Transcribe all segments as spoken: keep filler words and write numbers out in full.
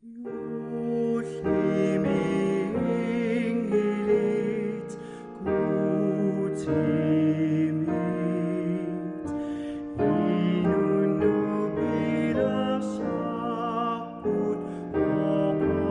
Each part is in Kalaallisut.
Juullimi inngilit Guutimit inunnut pilersaapput oqartut.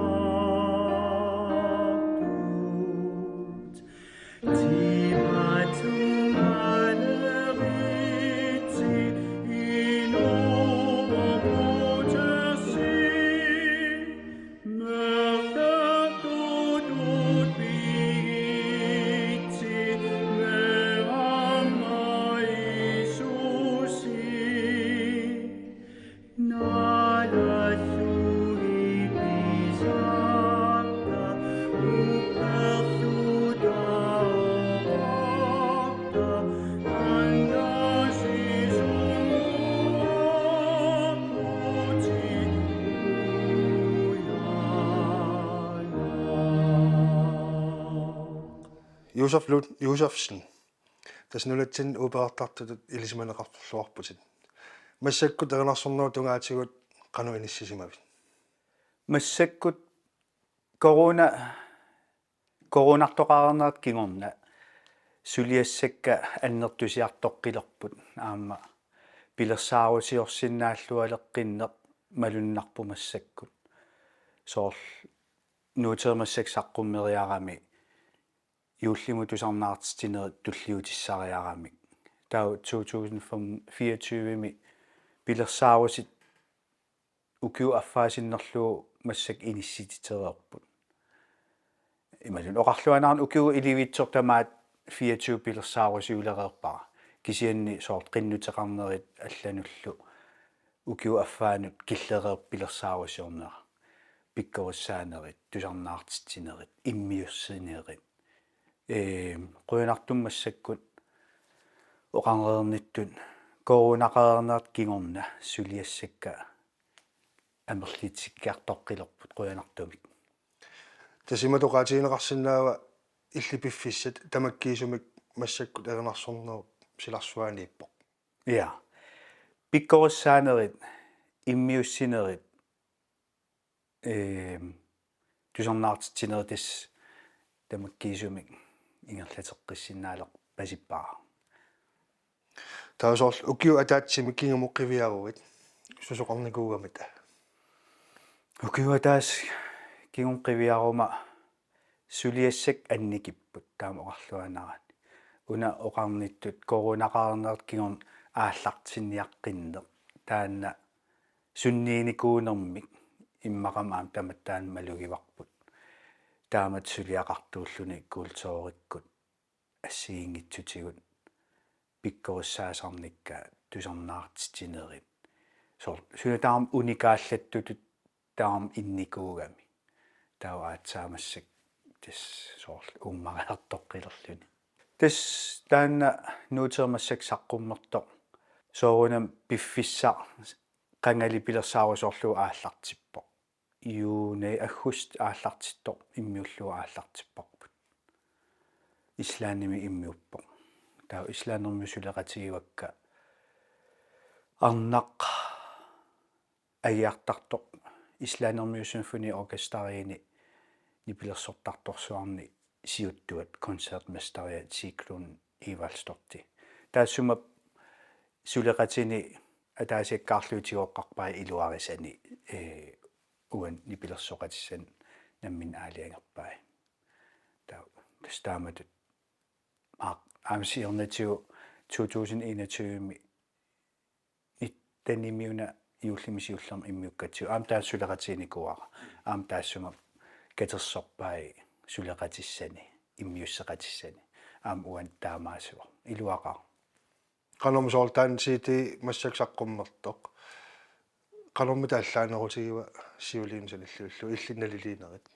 Josef Lund Josefsen. Tassa nunatsinni U-peqartartutut ilisimaneqarluarputit. Massakkut erinarsornerup tungaatigut qanoq inissisimavit? Massakkut corona, coronartoqareernerata kingorna suliassakka annertusiartoqqilerput aamma pilersaarusiorsinnaallualeqqinneq malunnarpoq massakkut. Soorlu Nuuteeq massakkut saqqummeriarami juullimut tusarnaartitsinerit tulliutissariaramik. Taava to tusind fireogtyve-mi pilersaarutit ukiup affaa sinnerlugu massakkut inissititereerput. Imaluunniit oqarluaannarama ukiup ilivitsoq tamaat fireogtyve pilersaarusiulereerpara. Kisianni soorlu qinnuteqarnerit allanullu ukiup affaanut killereerpoq pilersaarusiornera. Pikkorissaanerit, tusarnaartitsinerit, immiussinerit. Ee, qujanartumik massakkut oqarnereernittut coronaqareernerata kingorna suliassakka amerlitikkiartoqqilerput qujanartumik. Tassa imatut oqaatigineqarsinnaava illit piffissat tamakkiisumik massakkut erinarsornerup silarsuaniippoq. Ja. Pikkorissaanerit, immiussinerit, ehm, tusarnaartitsinerit tassa tamakkiisumik ingerlateqqissinnaalerpasippara. Taava soorlu ukiup ataatsimi kingumut qiviaruit susoqarnikuugamita? Ukiup ataatsimi kingumut qiviaruma suliassakka annikipput taama oqarluaannarani. Una oqarnittut coronaqareernerata kingorna aallartinniaqqinneq. Taanna sunniinikuunermik immaqami aamma tamattaanut malugivarput. Taamatut suliaqartuulluni kulturikkut assigiinngitsutigut pikkorissaasarnikka tusarnaartitsinerit. Soorlu suna tamarmi unikaallattutut tamarmi innikuugami. Taava aatsaat massakkut tassa soorlu uummariartoqqilerluni. Tassa taanna Nuuteeq massakkut saqqummertoq. Soorunami piffissaq qangali pilersaarusiorlugu aallartippoq. Juuni aggustip aallartittoq immiullugu aallartipparput. Islandimi immiuppoq. Taava islandermiut suleqatigivakka arnaq agiartartoq islandermiut symfoniorkesteriini nipilersortartorsuarni siuttuat koncertmesteria Sigrún Ísleifsdóttir. Taassuma suleqatini ataasiakkaarlugit tigoqqarpai iluarisani, ee, uani nipilersoqatissani nammineq aalajangerpai. Taava tassa taamatut aaq, aamma siornatigut to tusind enogtyve-mi nittenimiuna juullimi siullermi immiukkatsigu. Aamma taanna suleqatiginikuuara. Aamma taassuma katersorpai suleqatissani, immiusseqatissani. Aamma uani taamaasivoq. Iluaqaaq. Qanormi soorlu taanna C D massakkut saqqummertoq? Qanormita allaanerutigiva siuliini sanilliullugu illit naliliinerit?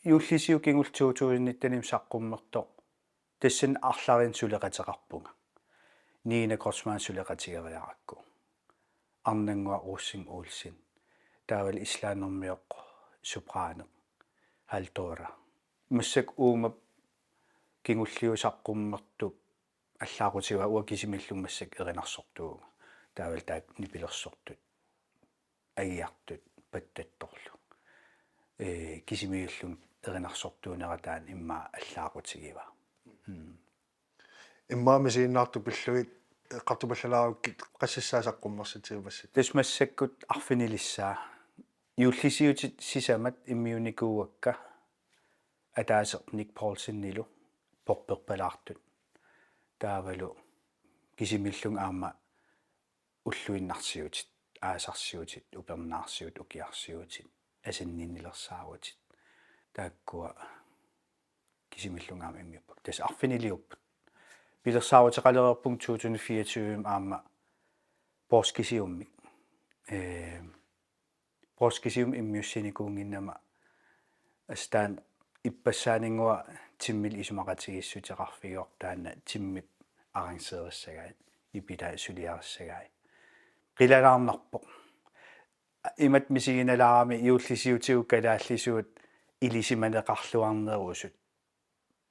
Juullisigut kingulliit to tusind nittenimi saqqummertoq. Tassani arlalinnik suleqateqarpunga. Nina Kreutzmann suleqatigeriarakku. Arnannguaq Rosing Olsen. Taavalu islandermioq sopraneq Halldóra. Massakkut uuma kingulliup saqqummertup allaaqutigivaa, uanga kisimilluunniit massakkut erinarsortuuvunga. Taavalu taakku nipilersortut agiartut pattattorlu. ee, kisimiillunga erinarsortuunera taanna immaqa allaaqutigivaa. Mm. Immaqa misiginnaartut pillugit eqqartupallalaarukkit qassissaa saqqummersitsiumassit? Tassa massakkut arfinilissaa. Juullisiutit sisamat immiunnikuuakka ataaseq Nick Poulsenilu porperpalaartut. Taavalu kisimiillunga aamma ulluinnarsiutit, aasarsiutit, upernaarsiutit, ukiarsiutit, asanninnilersaarutit. Taakkua kisimiillunga aamma immiuppakka. Tassa arfiniliupput. Pilersaaruteqalereerpunga to tusind fireogtyve aamma poorskisiummik. Ee, poorskisiummik immiussinikuunnginnama assut taanna ippassaaninnguaq Timmil isumaqatigiissuteqarfigivarput taanna Timmip arrangerissagai, nipilaa suliarissagai. Qilanaarnarpoq. Imatut misiginalaarami juullisiutigut kalaallisuut ilisimaneqarluarnerusut,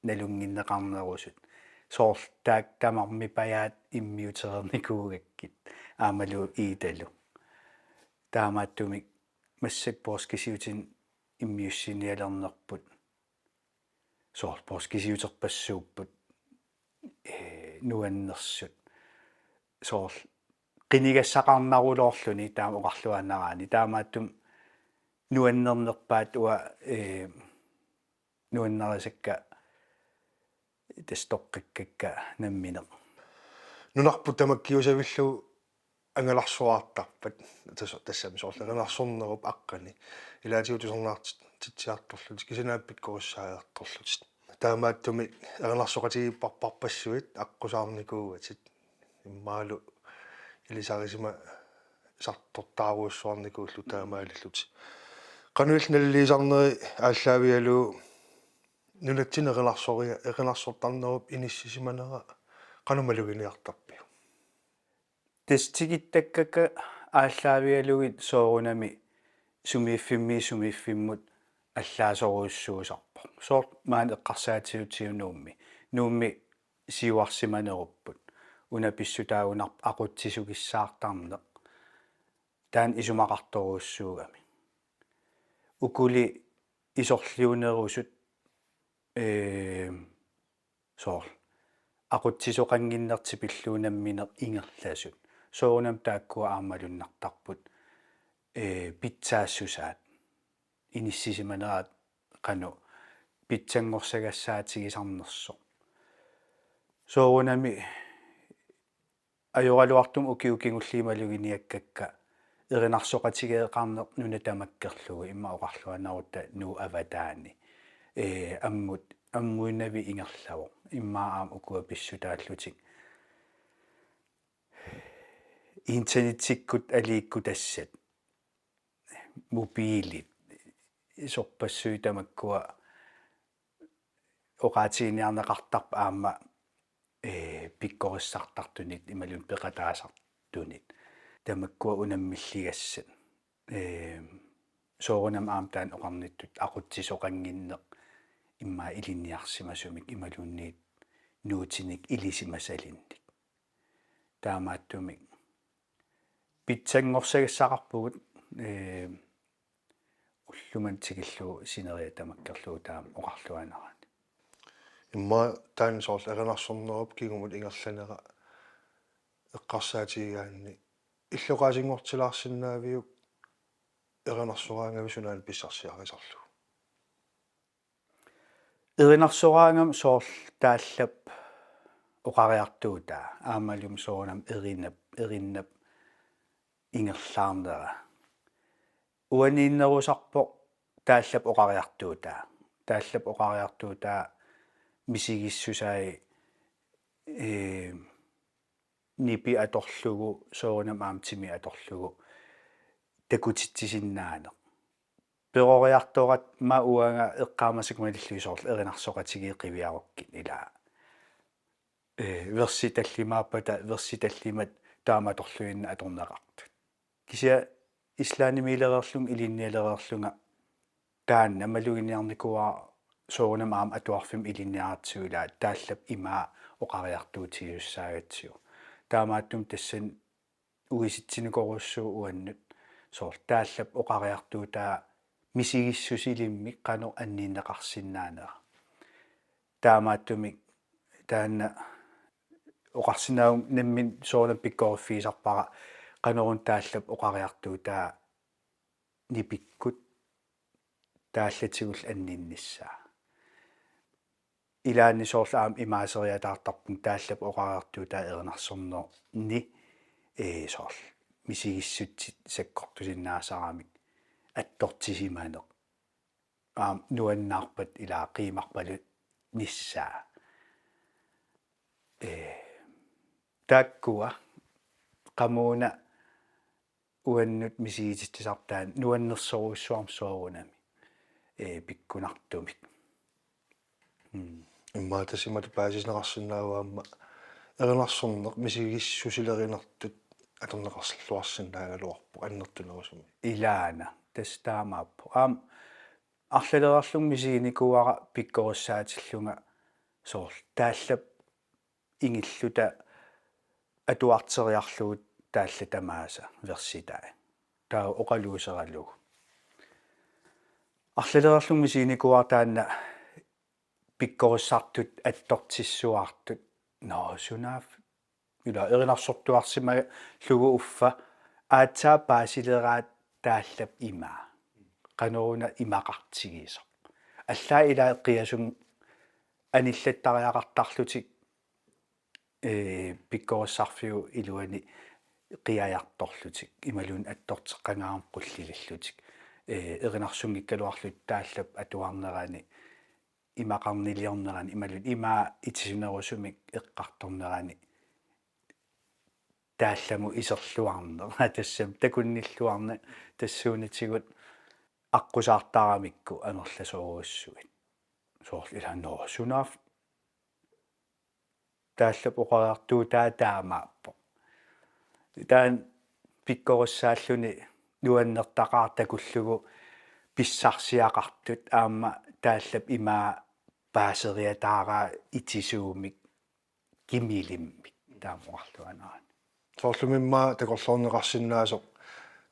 nalunnginneqarnerusut. Soorlu taakku tamarmipajaat immiutereernikuugakkit aammalu Iitalu. Taamaattumik massakkut poorskisiutinik immiussinialernerput. Soorlu poorskisiuterpassuupput, ee, nuannersut. Soorlu qinigassaqarnaruloorluni taama oqarluaannaraanni. Taamaattumik nuannernerpaat uanga, ee, nuannarisakka tassa toqqakkakka nammineq. Nunarput tamakkiusavillugu angalarsuartarpat, tas-, tassami soorlu erinarsornerup aqqani. Ilaatigut tusarnaartitsiartorlutik, kisianni aamma pikkorissaajartorlutik. Taamaattumik erinarsoqatigiipparparpassuit aqqusaarnikuugatit. Immaqalu ilisarisimasartortaarujussuarnikuullutik taamaalillutik. Qanoq illit naliliisarneri aallaavigalugu nunatsinni erinarsoria-, erinarsortarnerup inissisimanera qanoq maluginiartarpiuk? Tassa tikittakkakka aallaavigalugit soorunami sumiiffimmiit sumiiffimmut allaasorujussuusarpoq. Soorlu maani eqqarsaatigalugu Nuummi. Nuummi siuarsimanerupput. Una pissutaagunarpoq aqutsisukissaartarneq. Taanna isumaqartorujussuugami. Ukuli isorliunerusut, ee, soorlu aqutsisoqannginnertik pillugu nammineq ingerlasut. Soorunami taakkua aamma malunnartarput, ee, pitsaassusaat. Inissisimaneraat qanoq pitsanngorsagassiisarnersoq. Soorunami ajoraluartumik ukiut kingulliit maluginiakkakka erinarsoqatigeeqarneq nuna tamakkerlugu, immaqa oqarluaannarutta Nuup avataani. Ee, ammut, ammuinnavi ingerlavoq. Immaqa aamma ukua pissutaallutik. Internettikkut aliikkutassat. Mobilit. Sorpassuit tamakkua oqaatiginiarneqartarput aamma, ee, pikkorissartartunit imaluunniit peqataasartunit. Tamakkua unammilligassat. Ee, soorunami aamma taanna oqarnittut aqutsisoqannginneq immaqa ilinniarsimasumik imaluunniit nuutinik ilisimasalinnik. Taamaattumik pitsanngorsagassaqarpugut, ee, ullumimut tikillugu sineriak tamakkerlugu taama oqarluaannaraanni. Immaqa taanna soorlu erinarsornerup kingumut ingerlanera eqqarsaatigigaanni illoqaasinngortilaarsinnaaviuk erinarsoraangavit sunaana pissarsiarisarlugu? Erinarsoraangami soorlu taallap oqariartuutaa, aammalumi soorunami erinap, erinap ingerlaarnera. Uaniinnerusarpoq taallap oqariartuutaa. Taallap oqariartuutaa misigissusai, ee, nipi atorlugu, soorunami aamma timi atorlugu takutitsisinnaaneq. Peroriartoratta aamma uanga eqqaamasakka malillugit soorlu erinarsoqatigiit qiviarukkit ilaa. Ee, versi tallimaappata, versi tallimat taama atorluinnaq atorneqartut. Kisianni Islandimiilereerlunga, ilinnialereerlunga taanna maluginiarnikuuara soorunami aamma atuarfimmi ilinniaratsigu ilaa taallap ima oqariartuutigisussaagatsigu. Taamaattumik tassani uisitsinikorujussuuvoq uannut soorlu taallap oqariartuutaa misigissusilimmik qanoq anninneqarsinnaanera. Taamaattumik taanna oqarsinnaavunga nammineq soorunami pikkoriffigisarpara qanoruna taallap oqariartuutaa nipikkut taallatigullu anninnissaa. Ilaanni soorlu aamma imaaseriataartarpunga taallap oqariartuutaa erinarsornerni, ee, soorlu misigissutsit sakkortusinnaasaramik attortisimaneq. Aamma nuannaarpat ilaa qiimarpalunissaa. Ee, taakkua qamuuna uannut misigititsisarput taanna nuannersorujussuarmik soorunami, ee, pikkunartumik. Mm. Immaqa tassa imatut paasineqarsinnaavoq aamma erinarsorneq misigissusilerinertut atorneqarluarsinnaagaluarpoq annertunerusumik. Ilaana, tassa taamaappoq. Aamma arlaleriarlunga misiginikuuara pikkorissaatillunga soorlu taallap ingilluta atuarteriarlugu taallat tamaasa versitai. Taava oqaluuseralugu. Arlaleriarlunga misiginikuuara taanna pikkorissartut attortissuartut. Nå, sunaaffa. Ila erinarsortuarsimallugu uffa aatsaat paasileraat taallap imaa. Qanoruna imaqartigisoq. Allaat ila qiasunga anillattariaqartarlutik, ee, pikkorissarfiup iluani qiajartorlutik. Imaluunniit attorteqqangaarami qullivillutik. Ee, erinarsunngikkaluarlutik taallap atuarnerani, imaqarniliornerani, imaluunniit imaa itisunerusumik eqqartornerani taallamut iserluarneq. Tassami takunnilluarneq tassuunatigut aqqusaartaramikku amerlasoorujussuit. Soorlu ila nå sunaaffa taallap oqariartuutaa taamaappoq. Taanna pikkorissaalluni nuannertaqaaq takullugu pissarsiaqartut aamma taallap imaa paaseriataaraa itisuumik kimilimmik taama oqarluaannarani. Soorlumi immaqa takorloorneqarsinnaasoq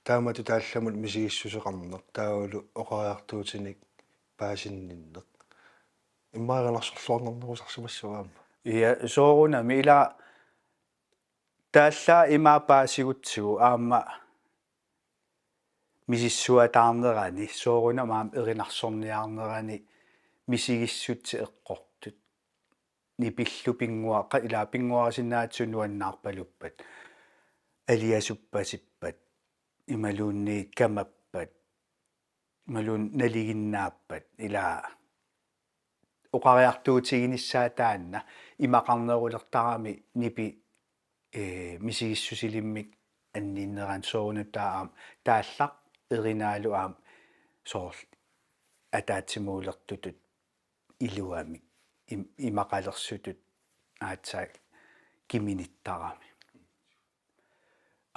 taamatut taallamut misigissuseqarneq taavalu oqariartuutinik paasinninneq. Immaqa erinarsorluarnarnerusarsimassaaq aamma. Ja, soorunami ila taallaat imaa paasigutsigu aamma misissuataarnerani, soorunami aamma erinarsorniarnerani misigissutsit eqqortut. Nipillu pinnguaq, qa-, ila pinnguarisinnaatsut nuannaarpaluppat, aliasuppasippat, imaluunniit kamappat, imaluunniit nalinginnaappat, ila oqariartuutiginissaa taanna imaqarnerulertarami nipi, ee, misigissusilimmik anninnerani soorunami taava aamma taallaq erinaalu aamma soorlu ataatsimuulertutut iluamik im-, imaqalersutut aatsaat kiminittarami.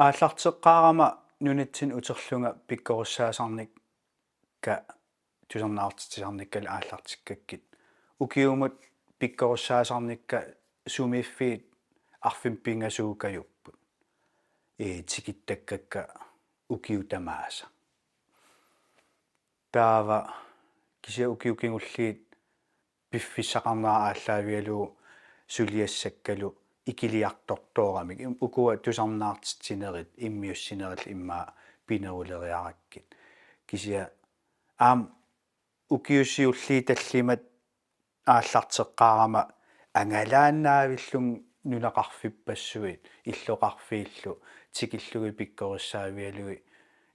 Aallarteqqaarama nunatsinni uterlunga pikkorissaasarnikka tusarnaartitsisarnikkalu aallartikkakkit. Ukiumut pikkorissaasarnikka sumiiffiit arfineq-pingasuukajupput. Ee, tikittakkakka ukiut tamaasa. Taava kisianni ukiut kingulliit piffissaqarnera aallaavigalugu suliassakkalu ikiliartortooramik. Im-, ukua tusarnaartitsinerit, immiussinerillu immaqa pineruleriarakkit. Kisianni aamma ukiut siulliit tallimat aallarteqqaarama angalaannaavillunga nunaqarfippassuit, illoqarfiillu tikillugit pikkorissaavigalugit.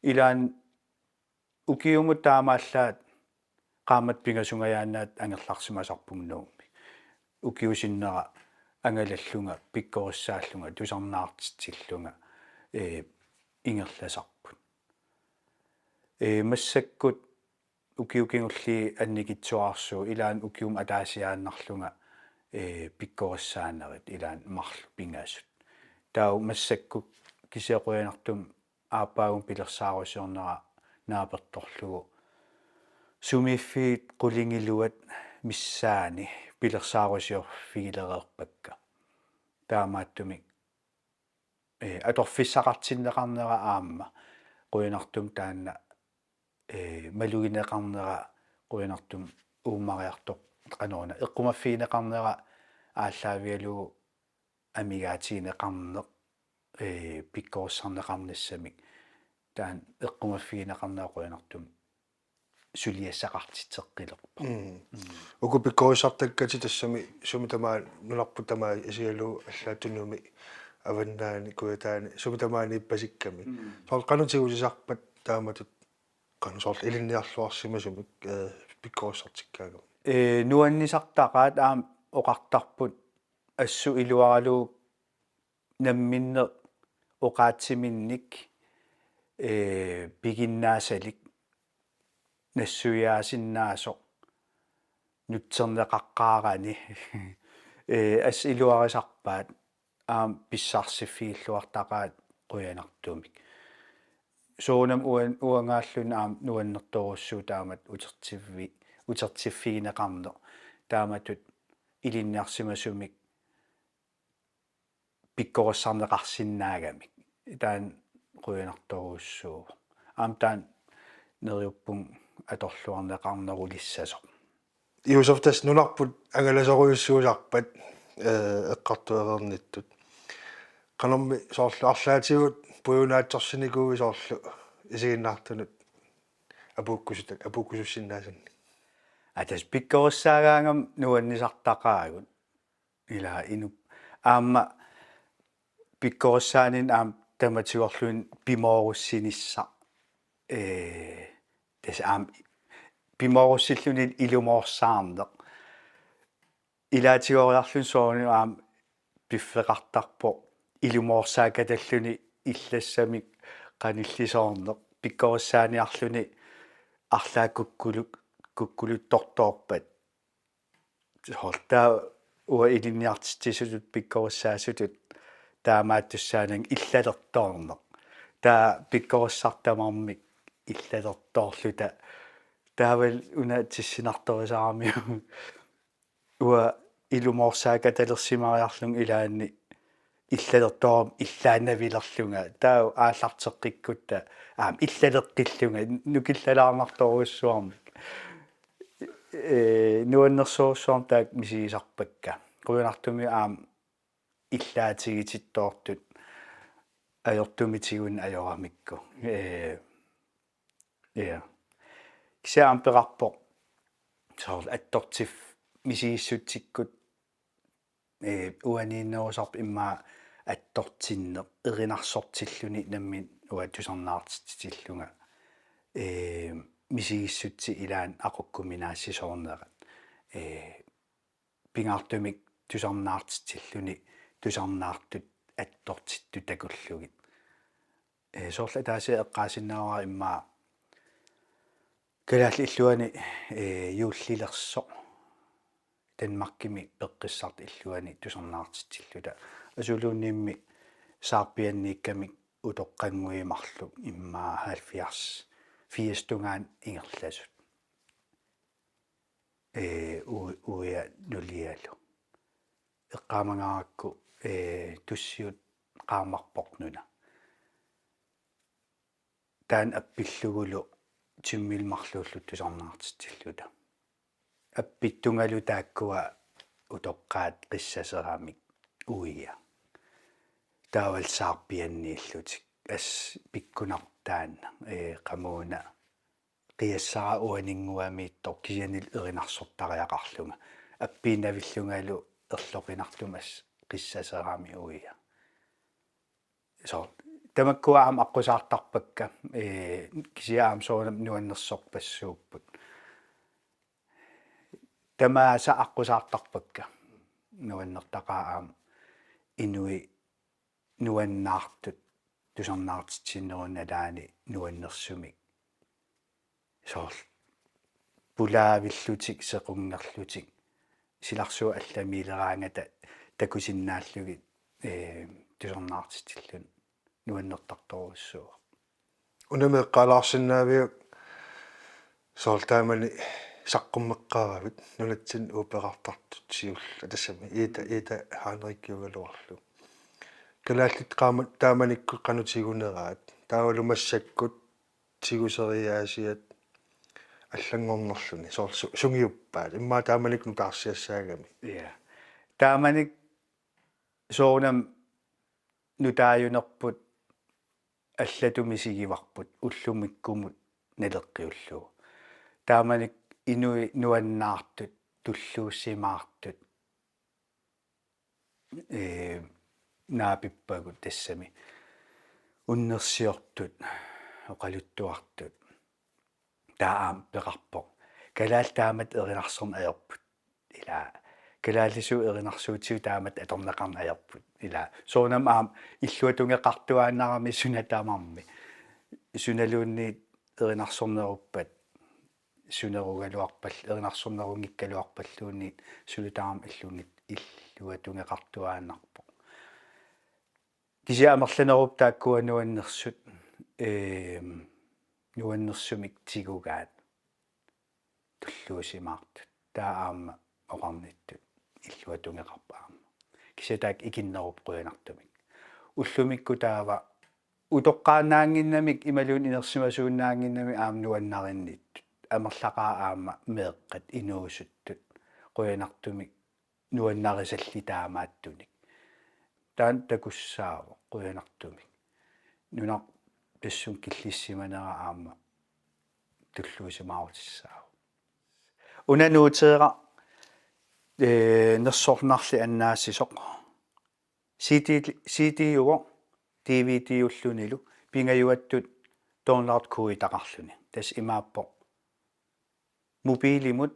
Ilaanni ukiumut taamaallaat qaammatit pingasungajaannaat angerlarsimasarpunga Nuummi. Ukiut sinnera angalallunga, pikkorissaallunga, tusarnaartitsillunga, ee, ingerlasarput. Ee, massakkut ukiut kingulliit annikitsuararsuuvoq, ilaanni ukiumut ataasiaannarlunga, ee, pikkorissaanerit ilaanni marluk pingasut. Taava massakkut kisianni qujanartumik aappaagunik pilersaarusiornera naapertorlugu sumiiffiit qulingiluat missaanni pilersaarusiorfigilereerpakka. Taamaattumik, ee, atorfissaqartinneqarnera aamma qujanartumik taanna, ee, malugineqarnera qujanartumik uummariartoq qanoruna eqqumaffigineqarnera aallaavigalugu amigaatigineqarneq, ee, pikkorissarneqarnissamik taanna eqqumaffigineqarnera qujanartumik suliassaqartitseqqilerpoq. Mm. Uku pikkorissartakkatit tassami sumi tamaat nunarput tamaat isigalugu allaat Tunumi, Avannaani, Kujataani sumi tamaani ippasikkami. Mm. Soorlu qanoq tigusisarpat taamatut, qanoq soorlu ilinniarluarsimasumik, ee, pikkorissartikkaangami? Ee, nuannisartaqaat, aamma oqartarput assut iluaralugu namminneq oqaatsiminnik, ee, piginnaasalik nassuiaasinnaasoq nutserneqaqqaarani. Ee, assut iluarisarpaat, aamma pissarsiffigilluartaqaat qujanartumik. Soorunami uan-, uangaalluni aamma nuannertorujussuuvoq taamatut utertiffi-, utertiffigineqarneq. Taamatut ilinniarsimasumik pikkorissarneqarsinnaagamik. Taanna qujanartorujussuuvoq. Aamma taanna neriuppunga atorluarneqarnerulissasoq. Juusuf, tassa nunarput angalasorujussuusarpat, ee, eqqartuereernittut. Qanormi soorlu arlaatigut pujunaatsorsinikuuit soorlu isiginnaartunut apuukkusuta-, apuukkusussinnaasannik? Aa, tassa pikkorissaagaangama nuannisartaqaagut. Ila inup-, aamma pikkorissaaninni aamma tamatigorluni pimoorussinissaq. Ee, tassa aamma pimoorussilluni ilumoorsaarneq. Ilaatigoriarluni soorunami aamma piffeqartarpoq ilumoorsaakatalluni illassamik qanillisoorneq. Pikkorissaaniarluni arlaat kukkulu-, kukkuluttortoorpat. Soorlu taava uanga ilinniartitsisutut pikkorissaasutut taamaattussaananga illalertoorneq. Taava pikkorissartut tamarmik illalertoorluta. Taavalu una tissinartorisaramiuk uanga ilumoorsaakatalersimariarlunga ilaanni illalertoorama illaannavilerlunga. Taava aallarteqqikkutta aamma illaleqqillunga, nukillalaarnartorujussuarmik. Ee, nuannersorujussuarmik taakku misigisarpakka. Qujanartumik aamma illaatigitittoortut ajortumik tiguneq ajoramikku. Ee, ja. Kisianni aamma peqarpoq soorlu attortif-, misigissutsikkut, ee, uaniinnerusarpoq immaqa attortinneq erinarsortilluni nammineq uanga tusarnaartitsillunga, ee, misigissutsit ilaanni aqukkuminaassisoornerat. Ee, pingaartumik tusarnaartitsilluni tusarnaartut attortittut takullugit. Ee, soorlu ataaseq eqqaasinnaavara immaqa kalaallit illuanni, ee, juullilersoq Danmarkimi peqqissartut illuanni tusarnaartitsilluta. Asuluunniimmi saarpianniikkamik utoqqannguit marluk immaqa halvfjerds, firs tungaanut ingerlasut. Ee, u-, uia nulialu. Eqqaamangaarakku, ee, Tussiut qaammarpoq nuna. Taanna appillugulu timmilu marluulluta tusarnaartitsilluta. Appittungalu taakkua utoqqaat qissaseramik uia. Taavalu saarpianniillutik. Assut pikkunarpoq taanna, ee, qamuuna qiassara uaninnguamiittoq kisiannili erinarsortariaqarlunga. Appiinnavillungalu erloqinartumik assut qissaseramik uia. Soorlu tamakkua aamma aqqusaartarpakka, ee, kisianni aamma soorunami nuannersorpassuupput. Tamaasa aqqusaartarpakka. Nuannertaqaaq aamma inuit nuannaartut tusarnaartitsinerup nalaani nuannersumik. Soorlu pulaavillutik, sequnngerlutik, silarsuut allamiileraangata takusinnaallugit, ee, tusarnaartitsilluni nuannertartorujussuuvoq. Unami eqqaalaarsinnaaviuk soorlu taamani saqqummeqqaaravit nunatsinni uagut peqartartut siulliit, tassami Ida, Ida Heinrichiugaluarlugu. Kalaallit qaammat taamanikkut qanoq tiguneraat? Taavalu massakkut tiguseriaasiat allanngornerluni soorlu su- sungiuppaat immaqa taamanikkut nutaarsiassaagami. Ja. Taamani soorunami nutaajunerput allatut misigivarput ullumikkumut naleqqiullugu. Taamani inuit nuannaartut, tulluusimaartut, ee, naapippagut tassami. Unnersiortut, oqaluttuartut. Taava aamma peqarpoq. Kalaallit taamatut erinarsorneq ajorput. Ila kalaallisut erinarsuutigut taamatut atorneqarneq ajorput. Ila soorunami aamma illuatungeqartuaannarami suna tamarmi. Sunaluunniit erinarsorneruppat sunerugaluarpal- erinarsornerunngikkaluarpalluunniit suna tamarmi illuunniit illuatungeqartuaannarpoq. Kisianni amerlanerupput taakkua nuannersut, eem, nuannersumik tigugaat tulluusimaartut. Taava aamma oqarnittut illuatungeqarpoq aamma. Kisianni taakku ikinnerupput qujanartumik. Ullumikkut taava utoqqaannaannginnamik imaluunniit inersimasuunnaannginnamik aamma nuannarinnittut. Amerlaqaat aamma meeqqat inuusuttut qujanartumik nuannarisallit taamaattunik. Taanna takussaavoq qujanartumik. Nunarput tassunga killissimanera aamma tulluusimaarutissaavoq. Una Nuuteeraq, ee, nersornarli annaassisoq. C D, C D-uvoq, D V D-ullunilu, pingajuattut download-kooditaqarluni. Tassa imaappoq mobilimut,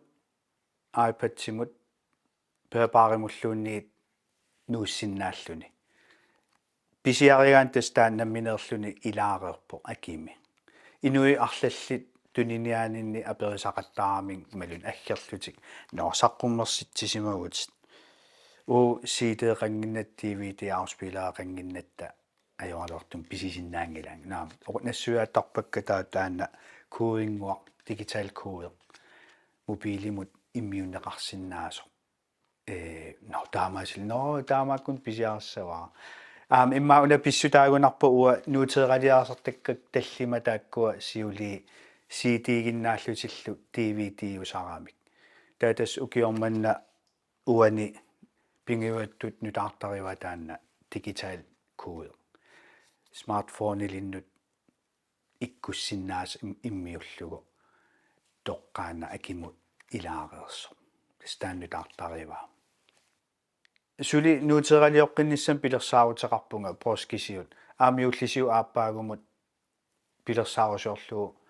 iPadimut, bærbaarimulluunniit nuussinnaalluni. Pisiarigaanni tassa taanna nammineerluni ilaareerpoq akimi. Inuit arlallit tuniniaaninni aperisaqattaaramik imaluunniit aggerlutik: Nå, saqqummersitsisimavutit. Uu, C D-qannginnatta, D V D-afspillereqannginnatta ajoraluartumik pisisinnaanngilagut. Naamik, oq-, nassuiaattarpakka taava taanna koodinnguaq, digital koodi, mobilimut immiunneqarsinnaasoq. Ee, nå, taamaasillugu, nå, taamaakkut pisiarissavara. Aamma immaqa una pissutaagunarpoq uanga Nuuteeraliaasartakkakka tallimat taakkua siuliini C D-ginnaallutillu D V D-usaramik. Taava tassa ukioq manna uani pingajuattut nutaartarivaa taanna digital koodi. Smartphonelinnut ikkussinnaasaq im-, immiullugu toqqaannaq akimut ilaareersoq. Tassa taanna nutaartarivaa. Suli Nuuteeralioqqinnissamut pilersaaruteqarpunga poorskisigut. Aamma juullisigut aappaagumut pilersaarusiorlugu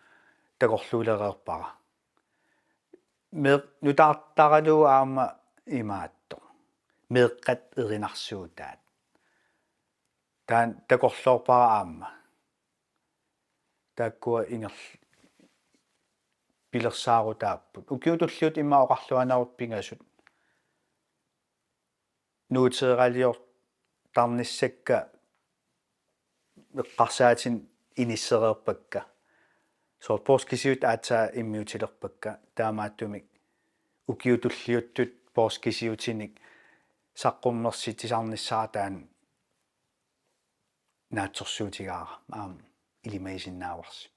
takorluulereerpara. Meeq-, nutaartaralugu aamma imaattoq: Meeqqat erinarsuutaat. Taanna takorloorpara aamma. Taakkua ingerl-, pilersaarutaapput. Ukiut tulliuttut immaqa oqarluaannarput pingasut. Nuuteeraliortarnissakka eqqarsaatinik inissereerpakka. Soorlu poorskisigut aatsaat immiutilerpakka. Taamaattumik ukiut tulliuttut poorskisiutinik saqqummersitsisarnissara taanna naatsorsuutigaara aamma ilimagisinnaavarsi.